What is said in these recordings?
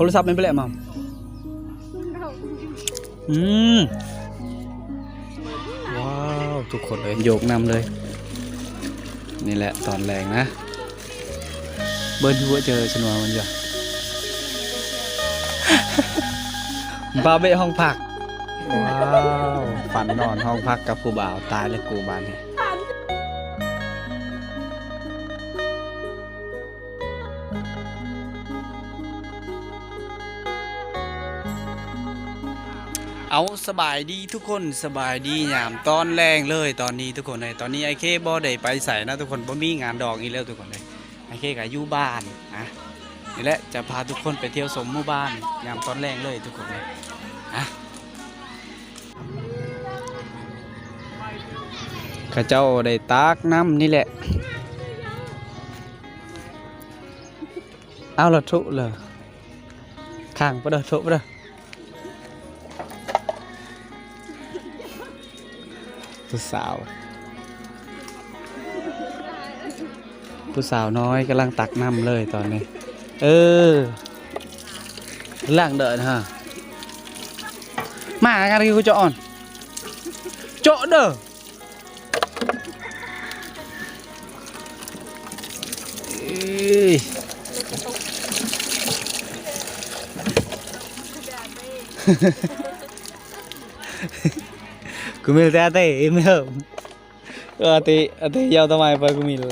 ໂທລະສັບແມ່ນໄປແລ້ວມາ. ອືມ ວ້າວ ທຸກຄົນເອີຍ ໂຍກນຳເລີຍ. ນີ້ແຫຼະຕອນແລງນະ ເບິ່ງຫົວເຈີສະໜວນມັນຢູ່ ບາເບະຫ້ອງພັກ. ວ້າວ ຝັນນອນຫ້ອງພັກກັບຜູ້ບ່າວ ຕາຍແລ້ວກູບາດນີ້. ເອົາ ສະບາຍດີທຸກຄົນ ສະບາຍດີຍາມຕອນແລງເລີຍຕອນນີ້ທຸກຄົນເອີຍ. ຕອນນີ້ອ້າຍເຄບໍ່ໄດ້ໄປໃສນະທຸກຄົນ ບໍ່ມີງານດອງອີກແລ້ວທຸກຄົນເອີຍ. ອ້າຍເຄກໍຢູ່ບ້ານນະ. ນີ້ແຫຼະ ຈະພາທຸກຄົນໄປທ່ຽວຊົມໝູ່ບ້ານຍາມຕອນແລງເລີຍທຸກຄົນເອີຍ. ອ່ະ ເຂົາເຈົ້າໄດ້ຕັກນ້ຳນີ້ແຫຼະ. ເອົາລະທຸເລີ ຂ້າງປະເດີ ທຸປະເດີ. ຜູ້ສາວ ຜູ້ສາວນ້ອຍກຳລັງຕັກນ້ຳເລີຍຕອນນີ້. ເອີ ລ້າງເດີນຮະ ມາກັນຄືເຈາະອ່ອນ ເຈາະເດີ. ເອີຍ Kumil te ate, imel. Ate, ate, yau tamai pa kumil.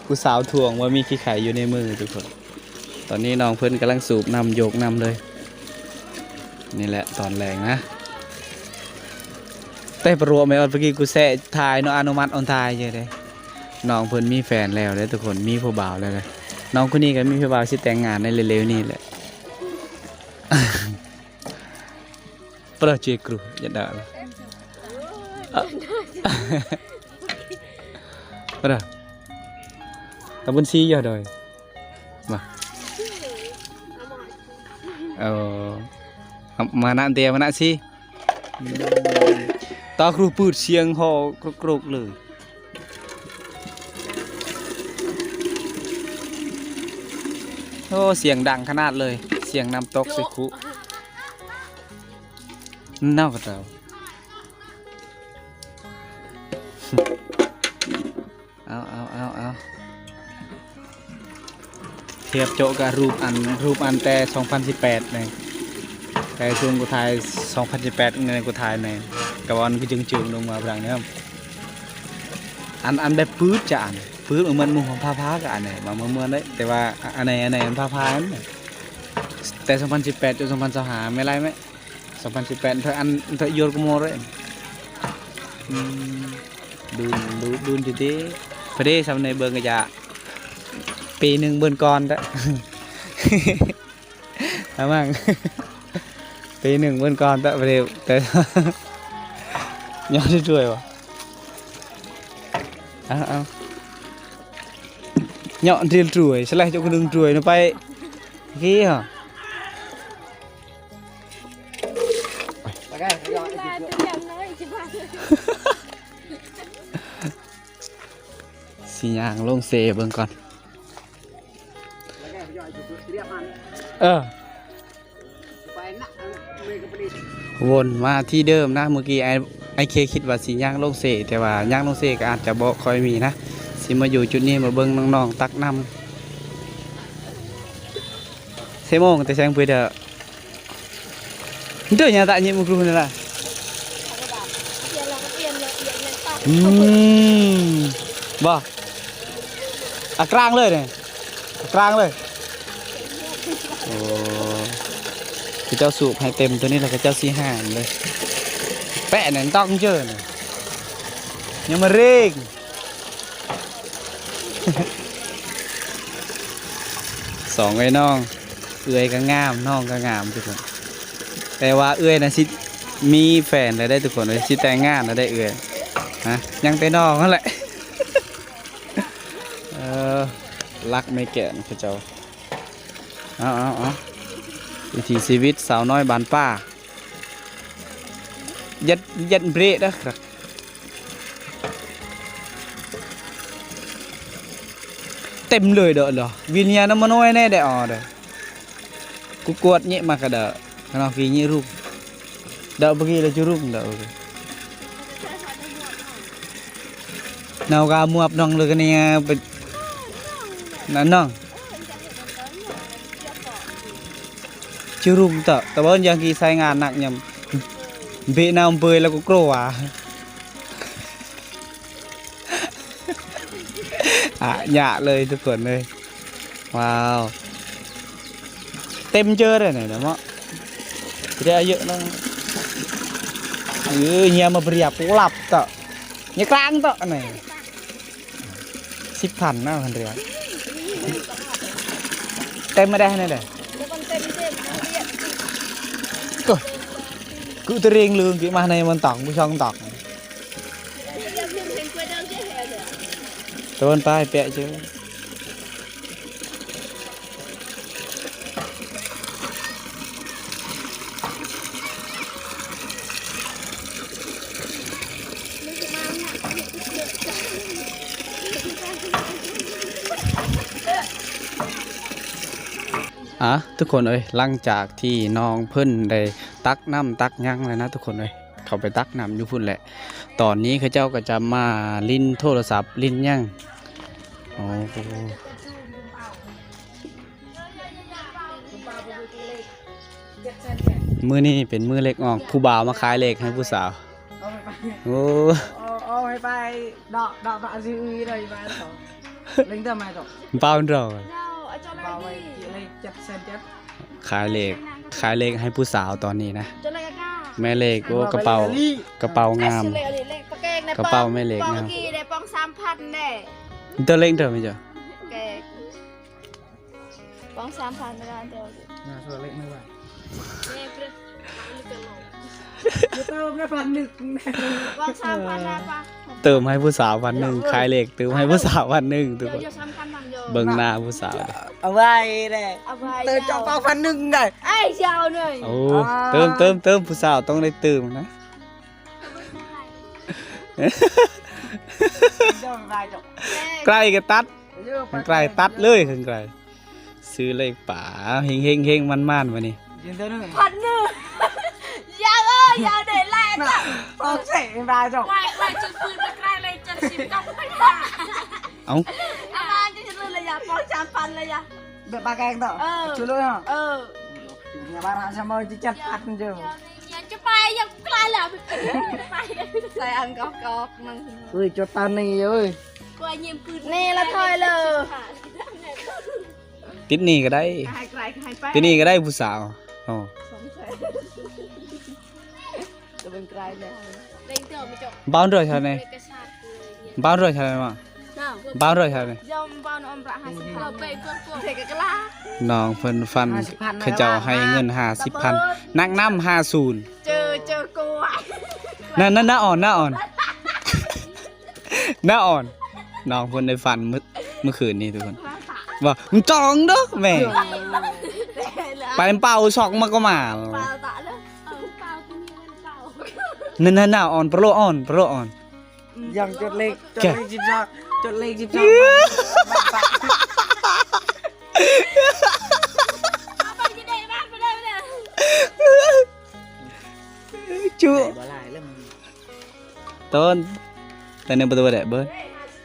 ຜູ້ສາວຖ່ວງວ່າມີຂີ້ໄຂ່ຢູ່ໃນມືທຸກຄົນ. ຕອນນີ້ນ້ອງເພິ່ນກຳລັງສູບນ້ຳ ໂຍກນ້ຳເລີຍ. ນີ້ແຫຼະຕອນແລງນະ. ແຕ່ປະໂຣແມ່ອອດ ເມື່ອກີ້ກູແຊະຖ່າຍເນາະ ອະນຸມັດອອນຖ່າຍຢູ່ເດ້. ນ້ອງເພິ່ນມີແຟນແລ້ວເດ້ທຸກຄົນ ມີຜູ້ບ່າວແລ້ວເດ້. ນ້ອງຄົນນີ້ກໍມີຜູ້ບ່າວ ຊິແຕ່ງງານໃນເລັວໆນີ້ແຫຼະ. ປະເຈກຣູ ຢ່າດ່າລະ. ປະ ຕະບຸນຊີຢູ່ດອຍ ມາ ເອີ ມານະເຕ ມານະຊີ. ຕາຄຣູປືດສຽງຫໍ່ໂກກໆເລີຍ. ໂອ້ ສຽງດັງຂະໜາດເລີຍ ສຽງນ້ຳຕົກໃສ່ຄຸ ເນາະ ກະເຈົ້າ. ເອົາ ເອົາ ເອົາ ເອົາ ທຽບໂຈະກະຮູບອັນ ຮູບອັນແຕ່ສອງພັນສິບແປດນີ້ ແຕ່ຊ່ວງກູຖ່າຍສອງພັນສິບແປດນີ້ ກູຖ່າຍໃນກະວ່າມັນຄືຈຶ່ງໆລົງມາບາງນີ້. ອັນ ອັນແບບປືດຈະອັນ ປືດມັນເໝືອນໝູ່ຂອງພາພາກະອັນນີ້ ວ່າເໝືອນເດ້ ແຕ່ວ່າອັນໃນ ອັນໃນມັນພາພາ ແຕ່ສອງພັນສິບແປດຈົນສອງພັນຊາວຫ້າ ແມ່ນຫຼາຍແມ່. ສອງພັນສິບແປດ ເທື່ອອັນ ເທື່ອຢວດກວ່າໝູ່ເລີຍ. ອືມ ດຸນ ດຸນ ດຸນຕິໆ ພໍດີຊ່ຳໃນເບິ່ງກະຈະ ປີໜຶ່ງເບິ່ງກ່ອນແທ້ ອາມັງ ປີໜຶ່ງເບິ່ງກ່ອນແທ້ ພໍດີ ແຕ່ ຍອດດ້ວຍວ່າ ເອົາ ເອົາ ຍອດດີລດ້ວຍ ສະແລະ ຈົກໜຶ່ງດ້ວຍນະໄປ ເຮີ້ຍ. ຊິຍ່າງລົງເຊເບິ່ງກ່ອນ ເອີ ວົນມາທີ່ເດີມນະ. ເມື່ອກີ້ອ້າຍ ອ້າຍເຄຄິດວ່າຊິຍ່າງລົງເຊ ແຕ່ວ່າຍ່າງລົງເຊກໍອາດຈະບໍ່ຄ່ອຍມີນະ. ຊິມາຢູ່ຈຸດນີ້ ມາເບິ່ງນ້ອງໆຕັກນ້ຳ. ເຊໂມງແຕ່ແສງເປີດເດີ. Ndo nya tak nyik mukru ni lah. ອືມ ບໍ່ ອາກາງເລີຍນີ້ ອາກາງເລີຍ. ໂອ້ ເຂົາເຈົ້າສູບໃຫ້ເຕັມຕົວນີ້ແລ້ວ ເຂົາເຈົ້າຊິຫ້າມເລີຍ. ແປະນັ້ນຕ້ອງເຈີນ ຍັງມາເຣງ. ສອງເອື້ອຍນ້ອງ ເອື້ອຍກໍງາມ ນ້ອງກໍງາມທຸກຄົນ. ແຕ່ວ່າເອື້ອຍນະຊິມີແຟນແລ້ວເດ້ທຸກຄົນເອີຍ ຊິແຕ່ງງານແລ້ວເດ້ເອື້ອຍ. ຮະ ຍັງແຕ່ນ້ອງຫັ້ນແຫຼະ. ເອີ ລັກແມ່ແກ່ນເຂົາເຈົ້າ. ເອົາ ເອົາ ເອົາ ວິຖີຊີວິດສາວນ້ອຍບ້ານປ່າ. ຢັດ ເຢັດເບຣກເດີ ເຕັມເລີຍເດີ. ວິນຍານຳມະໂນຍແນ່ໄດ້ອອເດີ. Ku kuat nyek mah ka dak, ka noh ki nyek rung. Dak bagi la jurung dak bagi. Nau ka muap nong le ka ni pe na nong. Jurung dak, ta bon yang ki sai ngan nak nyam. Be nau bơi la ku kro a. ອະຍະເລີຍທຸກຄົນເອີຍ. ວ້າວ ເຕັມເຈີເດ້ນີ້ເນາະ ຊິໄດ້ອາຍຸນະ. ເອີ ເຍມາບຣຽບລັບເຕາະ ເຍກາງເຕາະນີ້ ສິບພັນນະ ພັນເຣຍ ເຕັມມາໄດ້ນີ້ເດ້. ກຶຕະເຣງລຶງກິມາໃນມັນຕອກ ຜູ້ຊ່ອງຕອກ. ຕະວັນປາຍແປະເຈີ. ອາ ທຸກຄົນເອີຍ ຫຼັງຈາກທີ່ນ້ອງເພິ່ນໄດ້ຕັກນ້ຳຕັກຫຍັງແລ້ວນະທຸກຄົນເອີຍ. ເຂົ້າໄປຕັກນ້ຳຢູ່ພຸ້ນແຫຼະ. ຕອນນີ້ເຂົາເຈົ້າກໍຈະມາຫຼິ້ນໂທລະສັບຫຼິ້ນຫຍັງ. ໂອ້ ມື້ນີ້ເປັນມື້ເລກອອກ ຜູ້ບ່າວມາຂາຍເລກໃຫ້ຜູ້ສາວ. ໂອ້ ເອົາໃຫ້ໄປເນາະ ເນາະ ເນາະ ຊື້ອີກໜ້ອຍບາດ. ເລັງເດີມາດອກ ເປົາເດີ ເອົາໄວ້ເລກເຈັດແສນເຈັດ. ຂາຍເລກ ຂາຍເລກໃຫ້ຜູ້ສາວຕອນນີ້ນະ. ແມ່ເລກ ໂອ້ ກະເປົາ ກະເປົາງາມ ກະເປົາແມ່ເລກງາມ. ປອງສາມພັນເດ້ ເດີເລັງເດີມີຈ້ະ ປອງສາມພັນ ເຕີມໃຫ້ຜູ້ສາວພັນໜຶ່ງ ຂາຍເລກເຕີມໃຫ້ຜູ້ສາວພັນໜຶ່ງ ທຸກຄົນ. ເບິ່ງໜ້າຜູ້ສາວ ເອົາໄວ້ແຫຼະ ເຕີມເຈົ້າເປົາພັນໜຶ່ງໄດ້. ໂອ້ ເຕີມ ເຕີມ ເຕີມ ຜູ້ສາວຕ້ອງໄດ້ເຕີມນະ. ໃກ້ກະຕັດ ໃກ້ຕັດເລີຍ ຄັນໃກ້ ຊື້ເລກປາ ເຮັງເຮັງເຮັງມັນໆ ມື້ນີ້ ພັນໜຶ່ງ. ຢ່າເອີຍ ຢ່າໄດ້ຫຼາຍ ປອງເສບາດອກ ໄວ້ ໄວ້ຈະຟື້ນມາໃກ້ເລີຍ ເຈັດສິບ ຕ້ອງໄປຫາ. ເອົ້າ ອາມາຈະເລີຍລະຢາ ປອງສາມພັນລະຢາ ແບບປາແກງຕໍ່ ເອີ ຈຸເລີຍເນາະ ເອີ ຢ່າບາລະຊະມອຍຈິຈັດອັດເຈີ. ຢ່າຈະໄປ ຢ່າໃກ້ລະ ໃສ່ອັງກອກໆ ມັນ ເອີຍ ຈົດຕານີ້ເອີຍ ກວ່າຍິມປືນ ນີ້ລະຖອຍເລີຍ. ຕິດໜີ້ກໍໄດ້ ໃຫ້ໄກ ໃຫ້ໄປ ຕິດໜີ້ກໍໄດ້ຜູ້ສາວ. ໂອ້ ເບົາເດີຍເທົ່າໃດ ເບົາເດີຍເທົ່າໃດມາ ເນາະ ເບົາເດີຍເທົ່າໃດ ຍອມເບົານອມປະຫ້າສິບພັນ ເຮົກະກະລາ ນ້ອງເພິ່ນຝັນ ຫ້າສິບພັນ ເຂົາເຈົ້າໃຫ້ເງິນຫ້າສິບພັນ ນັກນຳຫ້າສູນ ເຈີ ເຈີກວາຍ ນັ້ນ ນັ້ນ ນ້າອ່ອນ ນ້າອ່ອນ ນ້າອ່ອນ ນ້ອງເພິ່ນໄດ້ຝັນມື້ ມື້ຄືນນີ້ທຸກຄົນ ວ່າ ມຶງຈອງເດີແມ່ ໄປເປົ່າຊອກມາກໍມາ ນັ້ນ ນັ້ນ ນ້າອ່ອນ ປະໂລອ່ອນ ປະໂລອ່ອນ ຍັງຈົດເລກ ຈົດເລກສິບສອງ ຈົດເລກສິບສອງ ຈຸ ບໍ່ຫຼາຍແລ້ວ ຕົ້ນ ແຕ່ໜຶ່ງປະຕູແດດເບີດ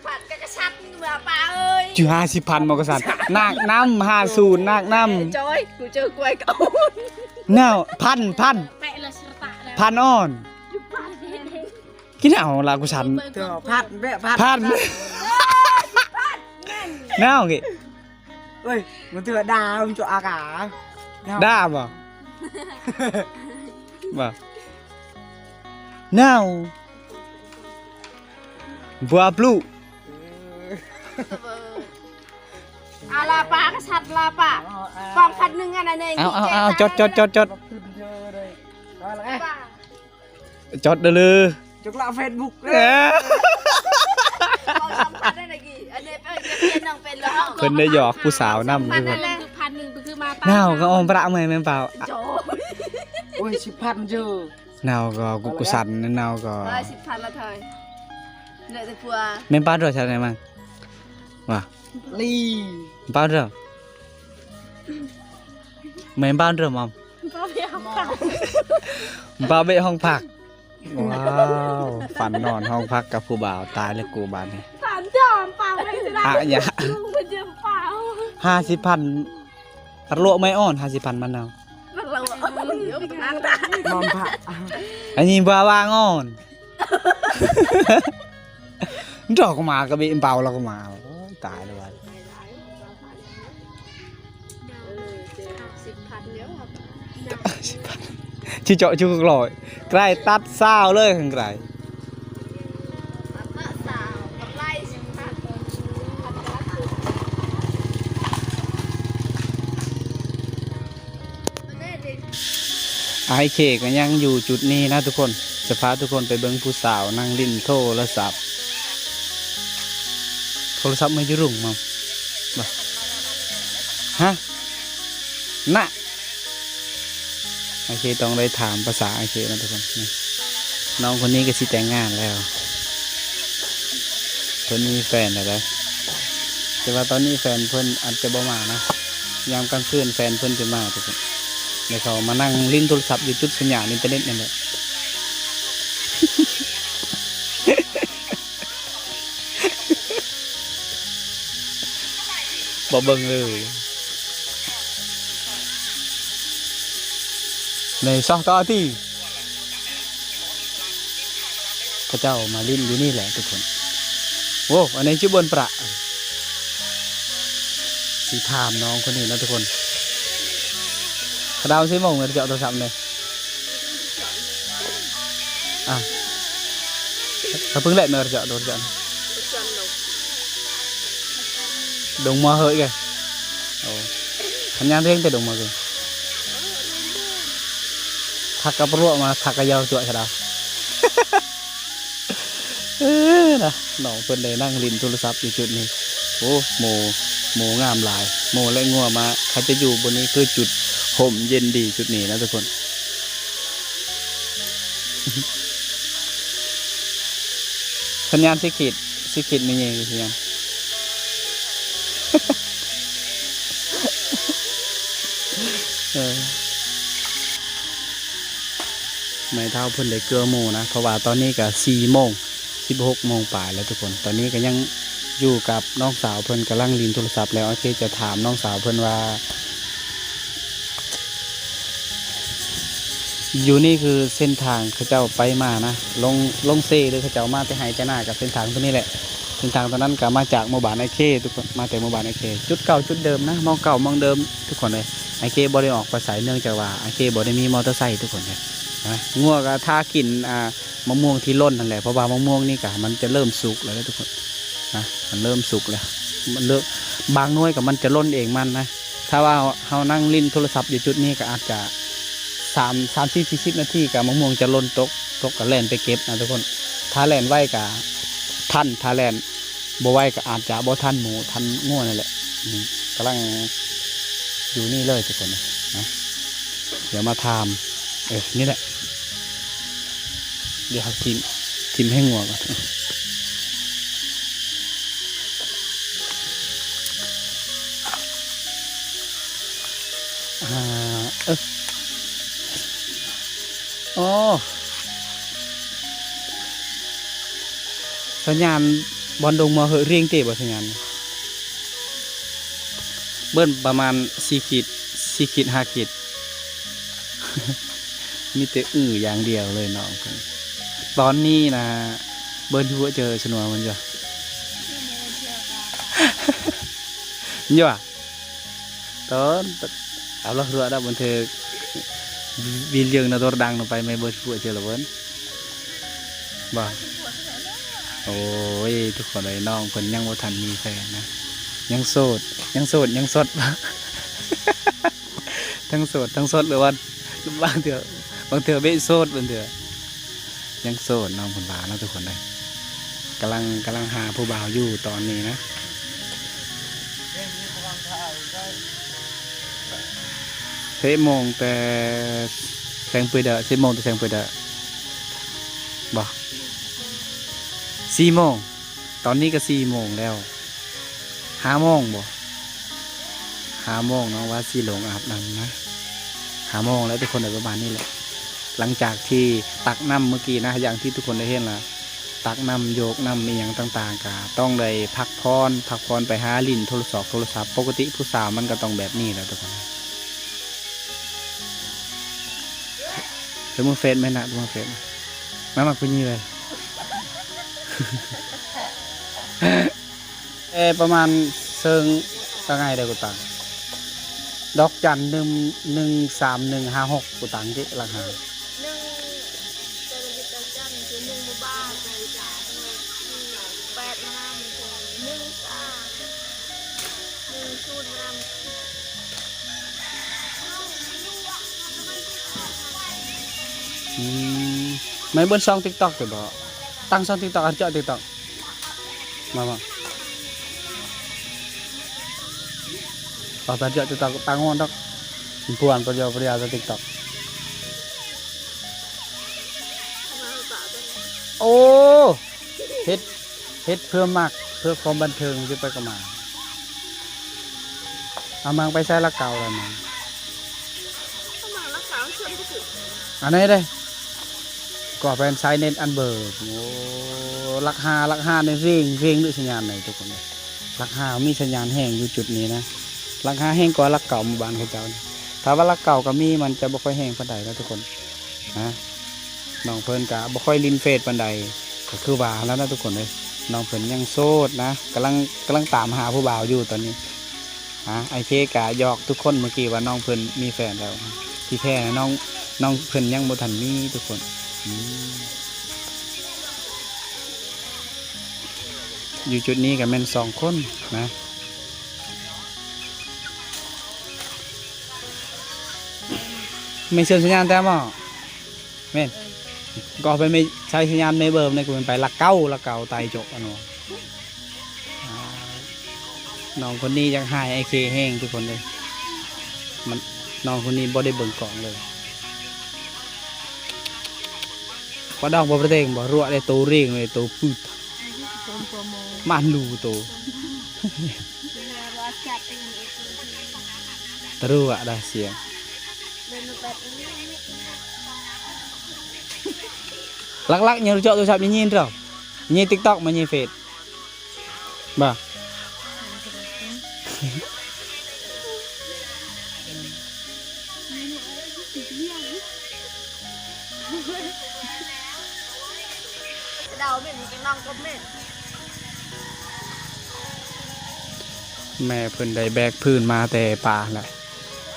ພັນກະກະສັດ ມຶງວ່າປາເອີຍ ຈຸ ຫ້າສິບພັນບໍ່ກະສັດ ນາກນຳ ຫ້າສູນ ນາກນຳ ຈອຍ ກູເຈີກວຍກະໂອນ ນາວ ພັນ ພັນ ແປະລະສະຕະ ພັນອ່ອນ ກິນເອົາລະກູສັນ ພັນ ແບະ ພັນ ພັນ ນາວກິ ເອີຍ ມັນຖືວ່າດາ ມັນຈຸອາກາ ດາບໍ່ ບໍ່ ນາວ ບົວບລູ ອາລາປາກະສັດລາປາ ປອງພັນໜຶ່ງອັນນັ້ນເອງ ເອົາ ເອົາ ເອົາ ຈົດ ຈົດ ຈົດ ຈົດ ຈົດເດີ ຈົກລະເຟສບຸກ ເອີ ເພິ່ນໄດ້ຫຍອກຜູ້ສາວນຳ ໜາວກໍອອມປະເມື່ອຍແມ່ນເປົ່າ ໂອ້ຍ ສິບພັນເຈີ ໜາວກໍກຸກກຸສັນ ໜາວກໍ ສິບພັນລະເທີຍ ເຫຼືອແຕ່ຜົວ ແມ່ນປາດວຍຊາວໃດມັງ ວ່າ ລີ ປາດວຍ Main bandrem, Mam? Ba bê hong phak. Ba bê hong phak. Wow, ຝັນນອນຫ້ອງພັກກັບຜູ້ບ່າວ. ຕາຍແລ້ວກູບາດນີ້. ສາມຈອມປາກໄປຊິລະ. ອາຍະ ລຸງເພິ່ນຈະເປົ່າ ຫ້າສິບພັນ. ອາລວກໄມ້ອ່ອນ ຫ້າສິບພັນ. ມັນເອົາ ມັນລະ ນອນພະ. ອັນນີ້ບ່າວາງອ່ອນ. ດອກມາກະບິເປົ່າລະກະມາ. ໂອ້ຍ ຕາຍແລ້ວວ່າ. ສິບພັນແລ້ວ ສິບພັນ ຊິເຈາະຈຸກຮ້ອຍ ໃກ້ຕັດຊາວເລີຍ ຂ້າງໃກ້. ອ້າຍເຄກະຍັງຢູ່ຈຸດນີ້ນະທຸກຄົນ. ຈະພາທຸກຄົນໄປເບິ່ງຜູ້ສາວນັ່ງຫຼິ້ນໂທລະສັບ. ໂທລະສັບມາຢູ່ລຸງມາ ບໍ່ ຮະ ນະ. ໂອເຄ ຕ້ອງໄດ້ຖາມພາສາໂອເຄນະທຸກຄົນ. ນີ້ ນ້ອງຄົນນີ້ກະຊິແຕ່ງງານແລ້ວ ເພິ່ນມີແຟນແລ້ວເດີ. ແຕ່ວ່າຕອນນີ້ແຟນເພິ່ນອາດຈະບໍ່ມານະ. ຍາມກາງຄືນແຟນເພິ່ນຈະມາທຸກຄົນ. ແລ້ວເຂົາມານັ່ງຫຼິ້ນໂທລະສັບຢູ່ຈຸດສັນຍານອິນເຕີເນັດນັ້ນແຫຼະ. ບໍ່ເບິ່ງເລີຍ. ໃນຊອກຕໍ່ທີ່ ເຂົາເຈົ້າມາຫຼິ້ນຢູ່ນີ້ແຫຼະທຸກຄົນ. ໂອ້ ອັນນີ້ຈຸເບິ່ນປະ ຊິຖາມນ້ອງຄົນນີ້ນະທຸກຄົນ. ເຂົາເຈົ້າຊິມອງເງິນເຈາະໂທລະສັບເລີຍ. ອ່ະ ເຂົາເພິ່ງແລະແມ່ນເຈາະໂທລະສັບ. ດົງມາເຮີຍກະ ໂອ້ ຄັນຍານເພງແຕ່ດົງມາເຮີຍ. ທັກກັບປະຫຼວກມາ ທັກກະເຍົາຕົວະຊະດາວ. ເອີ ນະ ນ້ອງເພິ່ນໄດ້ນັ່ງຫຼິ້ນໂທລະສັບຢູ່ຈຸດນີ້. ໂອ້ ໝູ່ ໝູ່ງາມຫຼາຍ. ໝູ່ແລະງົວມາ ເຂົາຈະຢູ່ບ່ອນນີ້ຄືຈຸດຮົ່ມເຢັນດີຈຸດນີ້ນະທຸກຄົນ. ສັນຍານຊິຂີດ ຊິຂີດແມ່ໃຫຍ່ສັນຍານ. ເອີ ໄມ້ເຖົ້າເພິ່ນໄດ້ເກືອໝູ່ນະ ເພາະວ່າຕອນນີ້ກະສີ່ໂມງ ສິບຫົກໂມງປາຍແລ້ວທຸກຄົນ. ຕອນນີ້ກະຍັງຢູ່ກັບນ້ອງສາວເພິ່ນກຳລັງຫຼິ້ນໂທລະສັບ ແລ້ວໂອເຄຈະຖາມນ້ອງສາວເພິ່ນວ່າ ຢູ່ນີ້ຄືເສັ້ນທາງເຂົາເຈົ້າໄປມານະ ລົງ ລົງເຊ ຫຼືເຂົາເຈົ້າມາແຕ່ໄຮ່ແຕ່ນາ ກະເສັ້ນທາງຕົວນີ້ແຫຼະ. ເສັ້ນທາງຕົວນັ້ນກະມາຈາກໝູ່ບ້ານອ້າຍເຄທຸກຄົນ ມາແຕ່ໝູ່ບ້ານອ້າຍເຄ ຈຸດເກົ່າຈຸດເດີມນະ ໝ່ອງເກົ່າໝ່ອງເດີມທຸກຄົນເອີຍ. ອ້າຍເຄບໍ່ໄດ້ອອກໄປໃສ ເນື່ອງຈາກວ່າອ້າຍເຄບໍ່ໄດ້ມີມໍເຕີໄຊທຸກຄົນເອີຍ. ງົວກະຖ້າກິນ ອ່າ ມະມ່ວງທີ່ຫຼົ່ນຫັ້ນແຫຼະ ເພາະວ່າມະມ່ວງນີ້ກະມັນຈະເລີ່ມສຸກແລ້ວເດີທຸກຄົນນະ ມັນເລີ່ມສຸກແລ້ວ ມັນເລີ່ມ ບາງໜ່ວຍກະມັນຈະຫຼົ່ນເອງມັນນະ. ຖ້າວ່າເຮົາ ເຮົານັ່ງຫຼິ້ນໂທລະສັບຢູ່ຈຸດນີ້ກະອາດຈະສາມ ສາມສິບ ສີ່ສິບນາທີກະມະມ່ວງຈະຫຼົ່ນຕົກ ຕົກກະແລ່ນໄປເກັບນະທຸກຄົນ. ຖ້າແລ່ນໄວກະທັນ ຖ້າແລ່ນບໍ່ໄວກະອາດຈະບໍ່ທັນໝູ່ທັນງົວນັ້ນແຫຼະ. ນີ້ກຳລັງຢູ່ນີ້ເລີຍທຸກຄົນນະ. ດຽວມາຖາມ ເອີ ນີ້ແຫຼະ ດຽວເຮົາຖິ້ມ ຖິ້ມໃຫ້ງົວກ່ອນ. ອ່າ ເອີ ໂອ້ ສັນຍານບ່ອນດົງມໍເຮີຣຽງເຕບໍ່ ສັນຍານ ເບິ່ງປະມານສີ່ຂີດ ສີ່ຂີດ ຫ້າຂີດ ມີແຕ່ອື້ຢ່າງດຽວເລີຍນ້ອງເພິ່ນ. ຕອນນີ້ນະ ເບິ່ງທີ່ຫົວເຈີສະໜວນມັນຢູ່ ຢູ່ ຕອນ ເອົາລະ ເຮືອດຳບັນເທີ ວິລຽງນະໂຕຣະດັງນຳໄປ ໄມເບີດຜູ້ເຈີລະເວີນ ບໍ່? ໂອ້ຍ ທຸກຄົນເອີຍ ນ້ອງເພິ່ນຍັງບໍ່ທັນມີແຟນນະ ຍັງໂສດ ຍັງໂສດ ຍັງສົດ ທັງໂສດທັງສົດ ຫຼືວ່າບາງເທື່ອ ບາງເທື່ອເບະໂສດ ບາງເທື່ອ ຍັງໂສດ ນ້ອງເພິ່ນວ່າເນາະທຸກຄົນເອີຍ. ກຳລັງ ກຳລັງຫາຜູ້ບ່າວຢູ່ຕອນນີ້ນະ. ສິບໂມງແຕ່ແຊງປຶດເດີ ສິບໂມງແຕ່ແຊງປຶດເດີ ບໍ່? ສີ່ໂມງ ຕອນນີ້ກະສີ່ໂມງແລ້ວ. ຫ້າໂມງບໍ່? ຫ້າໂມງເນາະ ວ່າຊິລົງອາບນ້ຳນະ. ຫ້າໂມງແລ້ວທຸກຄົນ ໄດ້ປະມານນີ້ແຫຼະ. ຫຼັງຈາກທີ່ຕັກນ້ຳເມື່ອກີ້ນະ ຢ່າງທີ່ທຸກຄົນໄດ້ເຫັນລະ ຕັກນ້ຳ ໂຢກນ້ຳ ອີ່ຫຍັງຕ່າງໆ ກະຕ້ອງໄດ້ພັກຜ່ອນ ພັກຜ່ອນໄປຫາຫຼິ້ນໂທລະສອກໂທລະສັບ. ປົກກະຕິຜູ້ສາວມັນກະຕ້ອງແບບນີ້ແຫຼະທຸກຄົນ. ເບິ່ງເຟສແມ່ນນະ ເບິ່ງເຟສ ມາມັກຜູ້ຍິງເລີຍ. ແຕ່ປະມານເຊິ່ງ ລະງ່າຍເດ້ກູຕັງ ດອກຈັນ ໜຶ່ງ ໜຶ່ງສາມໜຶ່ງຫ້າຫົກ ກູຕັງຕິລະຫາ ໜຶ່ງ ແຕ່ລະເຮັດດອກຈັນຄື ໜຶ່ງ ບໍ່ບາດ ແປດມານຳ ໜຶ່ງສາມ ໜຶ່ງສູນມານຳ. ອືມ ແມ່ນເບິ່ງຊ່ອງຕິກຕັອກຕິບໍ່? ຕັ້ງຊ່ອງຕິກຕັອກ ອັນເຈາະຕິກຕັອກ ມາ ມາ ເອົາແຕ່ເຈາະຕິກຕັອກ ຕັ້ງຮອດດອກ ພວນປະໂຍດປະໂຫຍດຕິກຕັອກ. ໂອ້ ເຮັດ ເຮັດເພື່ອມັກ ເພື່ອຄວາມບັນເທີງ ຊິໄປກະມາ ອາມັງໄປໃຊ້ຫຼັກເກົ້າແລ້ວມັງ ອັນໃດເດ້ ກໍເປັນສາຍເນັດອັນເບີ ໂອ້ ຫຼັກຫ້າ ຫຼັກຫ້ານີ້ເລັ່ງ ເລັ່ງດ້ວຍສັນຍານໃດທຸກຄົນເດ້ ຫຼັກຫ້າມີສັນຍານແຮງຢູ່ຈຸດນີ້ນະ ຫຼັກຫ້າແຮງກວ່າຫຼັກເກົ້າໝູ່ບ້ານເຂົາເຈົ້າ ຖ້າວ່າຫຼັກເກົ້າກໍມີ ມັນຈະບໍ່ຄ່ອຍແຮງປານໃດນະທຸກຄົນ. ນະ ນ້ອງເພິ່ນກະບໍ່ຄ່ອຍຫຼິ້ນເຟສປານໃດ ກະຄືວ່າຫັ້ນລະນະທຸກຄົນເອີຍ ນ້ອງເພິ່ນຍັງໂສດນະ ກຳລັງ ກຳລັງຕາມຫາຜູ້ບ່າວຢູ່ຕອນນີ້. ອາ ໄອເຄກະຫຍອກທຸກຄົນເມື່ອກີ້ວ່ານ້ອງເພິ່ນມີແຟນແລ້ວ ທີ່ແທ້ນະ ນ້ອງ ນ້ອງເພິ່ນຍັງບໍ່ທັນມີທຸກຄົນ. ອືມ ຢູ່ຈຸດນີ້ກະແມ່ນສອງຄົນນະ ແມ່ເຊື່ອມສັນຍານແຕ່ໝໍ ແມ່ນ ກໍເປັນແມ່ໃຊ້ສັນຍານແມ່ເບີມນີ້ ກໍເປັນໄປຫຼັກເກົ້າ ຫຼັກເກົ້າໄຕໂຈະອັນນັ້ນ ອາ ນ້ອງຄົນນີ້ຢາກຫາຍໄອເຄແຮງທຸກຄົນເອີຍ ມັນ ນ້ອງຄົນນີ້ບໍ່ໄດ້ເບິ່ງກ້ອງເລີຍ ປາດອກບໍ່ປະເຕັງບໍ່ ຮົ່ວໄດ້ໂຕເຣງເລີຍ ໂຕປືດ ມານລູໂຕ ຕະລຸອະດາສຽງ ຫຼັກໆ ຍັງເຈາະໂທລະສັບ ຍິງໆ ເນາະ ຍິງຕິກຕັອກ ມາຍິງເຟສ ບໍ່ ດາວເໝັນ ກິນນ້ຳກໍເໝັນ ແມ່ເພິ່ນໄດ້ແບກພື້ນມາແຕ່ປ່າແລ້ວ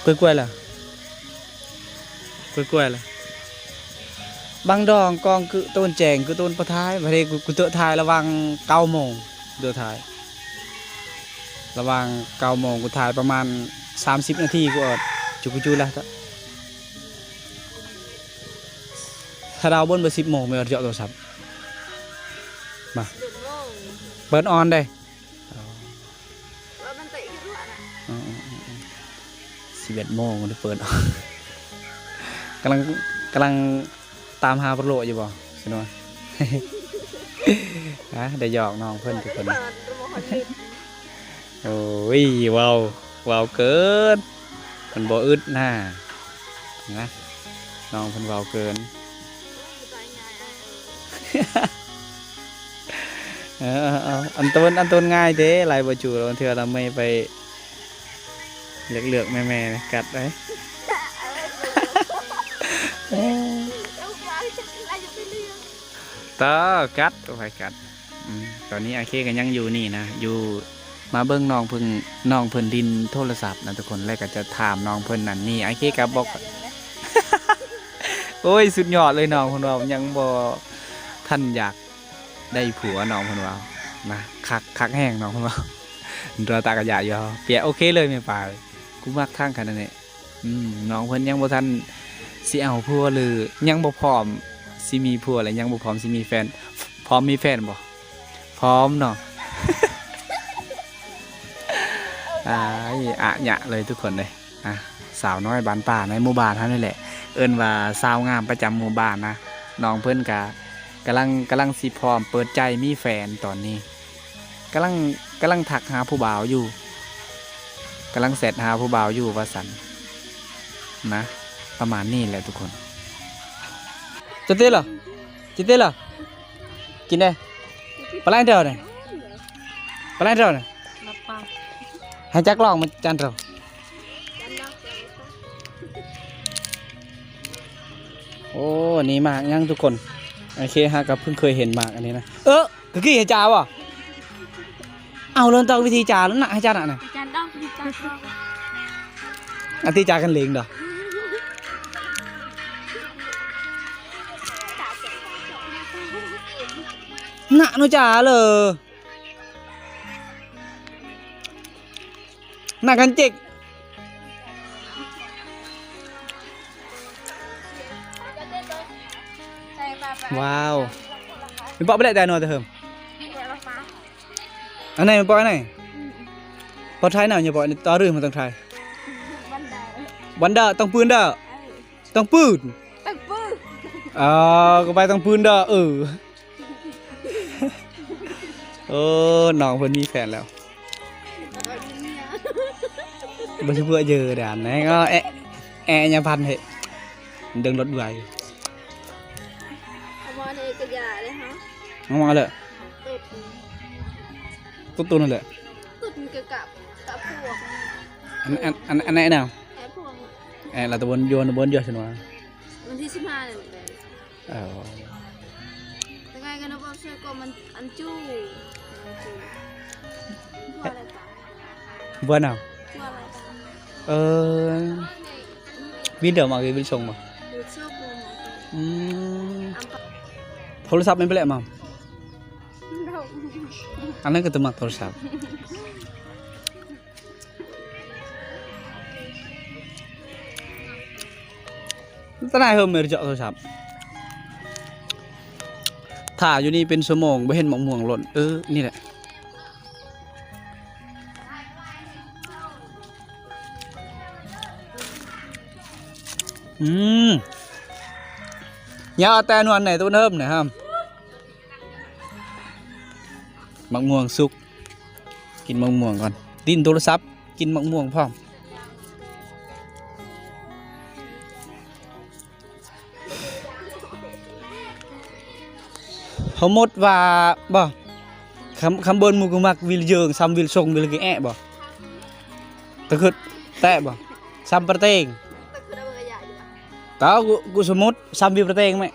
ກ້ວຍໆ ລະ ກ້ວຍໆ ລະ ບັງດອງກອງກຶໂຕນແຈງກຶໂຕນປະທາຍ ບາດນີ້ກູ ກູເຕີຖ່າຍລະຫວ່າງເກົ້າໂມງ ເຕີຖ່າຍລະຫວ່າງເກົ້າໂມງ ກູຖ່າຍປະມານສາມສິບນາທີ ກູເອີດຈຸກຸຈຸລະ ຖ້າດາວເບິ່ງເບີດສິບໂມງ ແມ່ນເຈາະໂທລະສັບ ມາ ສິບເອັດໂມງ ເປີດອອນເດ້ ອໍ ເອີ ມັນເຕະຢູ່ດ້ວຍນະ ອືມ ອືມ ອືມ ສິບເອັດໂມງເປີດ ກຳລັງ ກຳລັງຕາມຫາໂປໂລຢູ່ບໍ່ ຊິໂນ ອາ ໄດ້ຫຍອກນ້ອງເພິ່ນທຸກຄົນ ໂອ້ຍ ເວົ້າ ເວົ້າເກີນ ມັນບໍ່ອຶດນະ ນະ ນ້ອງເພິ່ນເວົ້າເກີນ ເອີ ເອົາ ອັນໂຕນ ອັນໂຕນງ່າຍເດ້ ໄລ່ບໍ່ຈູລະ ເທື່ອລະເມຍໄປເລືອກໆ ແມ່ໆ ກັດໄດ້ ຕາກັດ ໂອ້ຍ ກັດ ອືມ ຕອນນີ້ອາເຄກໍຍັງຢູ່ນີ້ນະ ຢູ່ ມາເບິ່ງນ້ອງເພິ່ນ ນ້ອງເພິ່ນຫຼິ້ນໂທລະສັບນະທຸກຄົນ ແລ້ວກໍຈະຖາມນ້ອງເພິ່ນນັ້ນນີ້ ອາເຄກໍບອກ ໂອ້ຍ ສຸດຍອດເລີຍ ນ້ອງເພິ່ນວ່າຍັງບໍ່ທັນຢາກໄດ້ຜົວ ນ້ອງເພິ່ນວ່ານະ ຄັກ ຄັກແຮງ ນ້ອງເພິ່ນວ່າ ຕົວຕາກະຢາຢູ່ ປຽກໂອເຄເລີຍ ແມ່ປາຍ ກູມັກທາງຂະໜາດນີ້ ອືມ ນ້ອງເພິ່ນຍັງບໍ່ທັນຊິເອົາຜົວ ຫຼືຍັງບໍ່ພ້ອມຊິມີຜົວ ແລະຍັງບໍ່ພ້ອມຊິມີແຟນ ພ້ອມມີແຟນບໍ່? ພ້ອມເນາະ ອາຍ ອະຍະເລີຍທຸກຄົນເອີຍ ອາ ສາວນ້ອຍບ້ານປ່າໃນໝູ່ບ້ານເຮົານີ້ແຫຼະ ເອີ້ນວ່າສາວງາມປະຈຳໝູ່ບ້ານນະ ນ້ອງເພິ່ນກະກຳລັງ ກຳລັງຊິພ້ອມເປີດໃຈມີແຟນຕອນນີ້ ກຳລັງ ກຳລັງທັກຫາຜູ້ບ່າວຢູ່ ກຳລັງແຊັດຫາຜູ້ບ່າວຢູ່ວ່າຊັ້ນນະ ປະມານນີ້ແຫຼະທຸກຄົນ. ຈະຕິລະ ຈະຕິລະ ກິນເດ້. ປາໄລເດີນີ້ ປາໄລເດີນີ້ ໃຫ້ຈັກລອງມາຈັນເດີ. ໂອ້ ນີ້ໝາກຫຍັງທຸກຄົນ? ໂອເຄ ຫາກະເພິ່ງເຄີຍເຫັນໝາກອັນນີ້ນະ. ເອີ ກະກີ້ໃຫ້ຈາບໍ່? ເອົາ ເລີ່ມຕ້ອງວິທີຈາແລ້ວນະ ໃຫ້ຈານະນະ. ຈານຕ້ອງວິທີຈາກ່ອນ ອະຕິຈາກັນເລງດອກ. ນະໂນຈາເລີ ນະກັນຈິກ. ວ້າວ ມັນເປາະໄປແລ້ວແຕ່ນອນແຕ່ເຫິມ. ອັນໃດມັນເປາະອັນໃດ? ເປາະໄທນະ ຢ່າເປາະ ຕໍ່ລື້ມາຕ້ອງໄທ. ວັນເດີ ຕ້ອງປືນເດີ ຕ້ອງປືນ ຕ້ອງປືນ ອໍ ກະໄປຕ້ອງປືນເດີ. ເອີ ໂອ້ ນ້ອງເພິ່ນມີແຟນແລ້ວ. ບໍ່ຊິເພື່ອເຈີດານແນງ ເອົາແອະ ແອະຍາພັນເຫດ ດຶງລົດໄວ. ເອົາມາເດກະຢາເດ້ເຮົາ ເອົາມາເລີຍ. ຕຸດ ຕຸດໂຕນັ້ນແຫຼະ ຕຸດມັນກະກັບ ກັບພວກ ອັນ ອັນ ອັນ ອັນໃດນະ? ແອະພວກ ແອະລະຕະບົນຢວນ ຕະບົນຢວນຊັ້ນວ່າ ວັນທີສິບຫ້ານີ້ແຫຼະ. ເອີ ແຕ່ໄງກະນະບອກຊ່ວຍກໍມັນອັນຈູ້ ອັນຈູ້ ບົວນະ ເອີ ວິນເດີມາ ວິນສົ່ງມາ. ອືມ ໂທລະສັບມັນໄປແລ້ວມາ ອັນນັ້ນກະຕະໝັກໂທລະສັບ. ຕາໜ້າເຮີມເມເຈາະໂທລະສັບ ຖ້າຢູ່ນີ້ເປັນຊົ່ວໂມງ ບໍ່ເຫັນໝາກມ່ວງຫຼົ່ນ. ເອີ ນີ້ແຫຼະ ອືມ ຢ່າເອົາແຕ່ນວນໃນໂຕເຮີມນະຫຳ. ໝາກມ່ວງສຸກ ກິນໝາກມ່ວງກ່ອນ ຕິດໂທລະສັບ ກິນໝາກມ່ວງພ້ອມ. ເຮົາໝົດວ່າບໍ່ ຄຳ ຄຳເບິ່ນໝູ່ກະມັກ ວິນເຢິງ ຊຳວິນສົ່ງ ວິນກະແອະບໍ່ ຕະຄຶດແຕະບໍ່ ຊຳປະເຕງ. ຕາ ກູ ກູສົມມຸດ ຊຳວິວປະເຕງແມະ.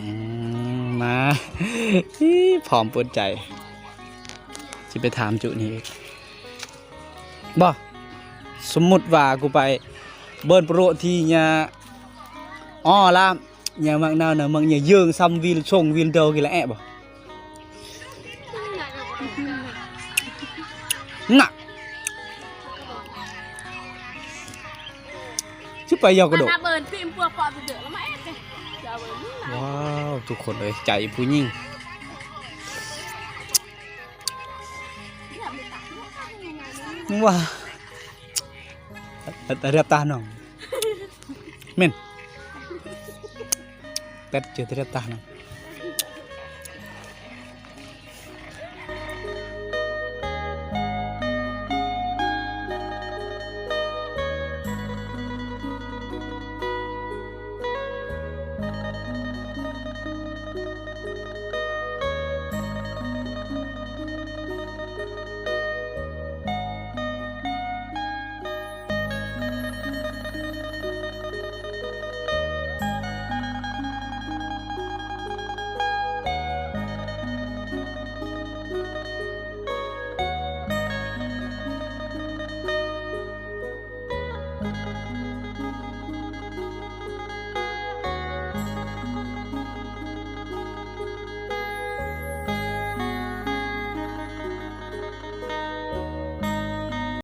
ອືມ ມາ ພ້ອມເປີດໃຈ ຊິໄປຖາມຈຸນີ້ອີກບໍ່. ສົມມຸດວ່າກູໄປເບີນໂປຣທີ່ຍາ ອໍ ລາມ ຍາມັກນາວນະ ມັກຍາເຢິງ ຊຳວິນສົ່ງ ວິນເດີ ກິລະແອະບໍ່. ນະ ຊິໄປຢອກກະໂດກ. ວ້າວ ທຸກຄົນເອີຍ ໃຈຜູ້ຍິງ ວ້າວ ແລບຕານ້ອງ ແມ່ນ ແປັດເຈີແລບຕານ້ອງ.